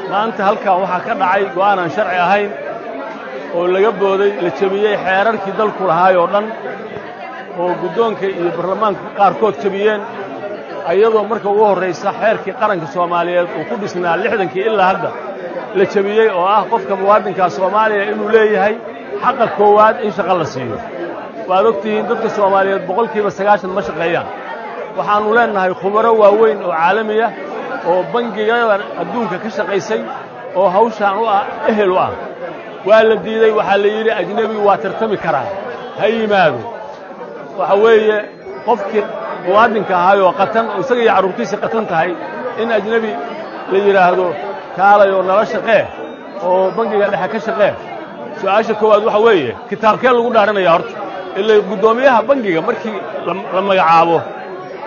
Maanta halkan waxaa ka dhacay go'aan aan sharci ahayn oo laga booday, la jebiyey xeerarkii dalku lahaay oo dhan, oo guddoonka iyo baarlamaanka qaarkood jebiyeen, ayadoo marka ugu horraysa xeerkii qaranka Soomaaliyeed uu ku dhisnaa 60kii ilaa hadda la jebiyey, oo ah qofka muwaadinka Soomaaliya inuu leeyahay xaqa koowaad in shaqo la siiyo. Waad ogtihiin, dadka Soomaaliyeed 90% ma shaqeeyaan. Waxaannu leennahay khubaro waaweyn oo caalamiya oo bangiyada adduunka ka shaqaysay oo hawshaan u ah ehel u ah. Waa la diiday. Waxaa la yidhi ajnebigu waa tartami karaa, ha yimaado. Waxa weeye qofkii muwaadinka ahaayoo qatan oo isaga iyo carruurtiisa qatan tahay in ajnebi la yidhaahdo kaalayoo nala shaqee oo bangiga dhexe ka shaqee. Su'aasha koowaad waxa weeye, kitaabkee lagu dhaaranaya horta? Ilaa guddoomiyaha bangiga markii la magacaabo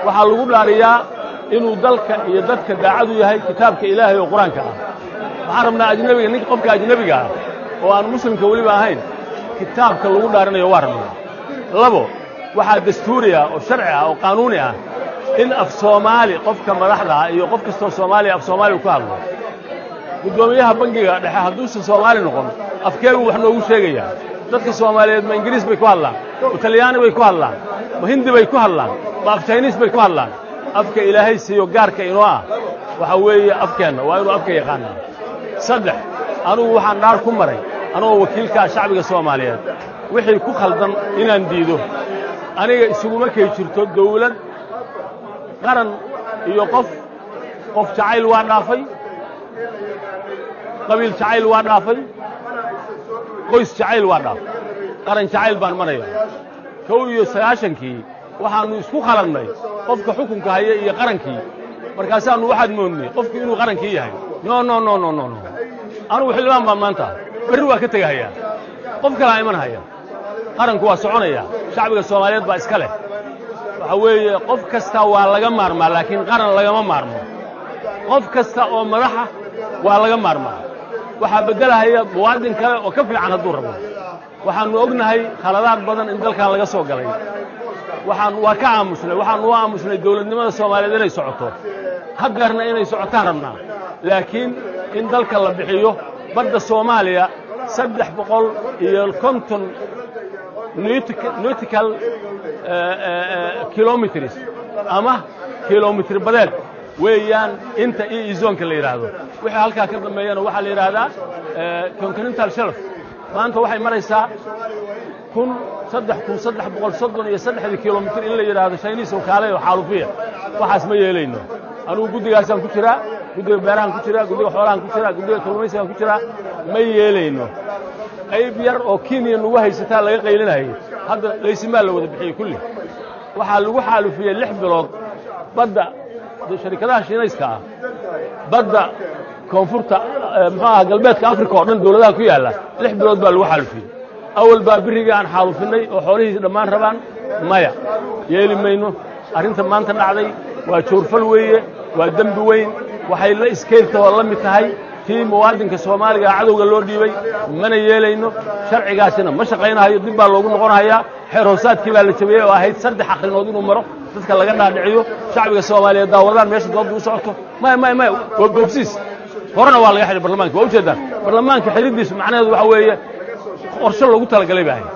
waxaa lagu dhaariyaa inuu dalka iyo dadka daacadu yahay, kitaabka Ilaahay oo Qur-aanka ah. Waxaan rabnaa ajnebiga, ninka qofka ajnebiga ah oo aan muslimka weliba ahayn, kitaabka lagu dhaarinayo waa rabnaa. Labo, waxaa dastuuri ah oo sharci ah oo qaanuuni ah in af Soomaali qofka madaxda ah iyo qof kastoo Soomaaliya af Soomaaliya ku hadlo. Guddoomiyaha bangiga dhexe hadduusan Soomaali noqon, afkeebuu wax noogu sheegayaa? Dadka Soomaaliyeed ma Ingiriis bay ku hadlaan, ma Talyaani bay ku hadlaan, ma Hindi bay ku hadlaan, ma af Jayniis bay ku hadlaan? Afka Ilaahay siiyo gaarka inoo ah waxa weeye afkeenna, waa inuu afka yaqaanaa. Saddex, anugu waxaan dhaar ku maray anugoo wakiilkaa shacbiga Soomaaliyeed wixii ku khaldan inaan diido. Aniga isuguma kay jirto dawlad qaran iyo qof. Qof jacayl waa dhaafay, qabiil jacayl waa dhaafay, qoys jacayl waa dhaafay, qaran jacayl baan maraya. 91kii waxaannu isku khaladnay qofka xukunka haya iyo qarankii. Markaasaannu waxaad moodnay qofku inuu qarankii yahay. No, no, no, no, no, no. Anugu xildhibaan baan maanta, berri waa ka tegahayaa, qof kalaa iman haya, qaranku waa soconaya, shacbiga Soomaaliyeed baa iska leh. Waxa weeye qof kasta waa laga maarmaa, laakiin qaran lagama maarmo. Qof kasta oo madaxa waa laga maarmaa, waxaa beddelahaya muwaadin kale oo ka fiican hadduu rabo. Waxaannu ognahay khaladaad badan in dalkan laga soo galay. Waxaan waa ka aamusnay. Waxaannu u aamusnay dawladnimada Soomaaliyeed inay socoto, haddeerna inay socotaan rabnaa, laakiin in dalka la bixiyo badda Soomaaliya, 350 nautical kilometers ama kilomitr badeed weeyaan inta EEZ zone-ka la yidhaahdo. Wixii halkaa ka dambeeyana waxaa la yidhaahdaa continental shelf. Maanta waxay maraysaa kun 3333 kilomitr in la yidhaahdo Shayniis oo kaalay oo xaalufiya. Waxaas ma yeelayno. Anugu guddigaasaan ku jiraa, guddiga beerahaan ku jiraa, guddiga xoolahaan ku jiraa, guddiga kalluumaysigaan ku jiraa. Ma yeelayno. Qayb yar oo Kenya nagu haysataa laga qaylinayay, hadda laysimaa la wada bixiyey kulli. Waxaa lagu xaalufiyey 6 bilood badda sharikadaha Shiinayska ah. Badda koonfurta, muxuu aha, galbeedka Africa oo dhan dowladaha ku yaalla 6 bilood baa lagu xaalufiyey. Awal baa birrigii aan xaalufinnay oo xoolihiisi dhammaan rabaan. Maya, yeeli mayno. Arrinta maanta dhacday waa joorfal weeye, waa dembi weyn. Waxay la iskeyrtahoo la mid tahay tii muwaadinka Soomaaliga cadowga loo dhiibay. Mana yeelayno. Sharcigaasina ma shaqaynahayo, dib baa loogu noqonahayaa. Xeer hoosaadkii baa la jabiyey oo ahayd saddex akrinood inuu maro, dadka laga dhaadhiciyo, shacbiga Soomaaliyeed daawadaan meesha doodda u socoto. Maya, maya, maya, waa boobsiis. Horena waa laga xidhay barlamaanka. Waa ujeeddaan barlamaanka xidhiddiisu macnaheedu waxa weeye qorshe loogu talagalay baa ahayd.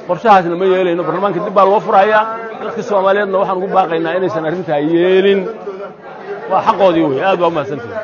Qorshahaasna ma yeelayno. Barlamaanka dib baa loo furahayaa. Dadka Soomaaliyeedna waxaan ugu baaqaynaa inaysan arrintaa yeelin, waa xaqoodii wey. Aad baa u mahadsantihi.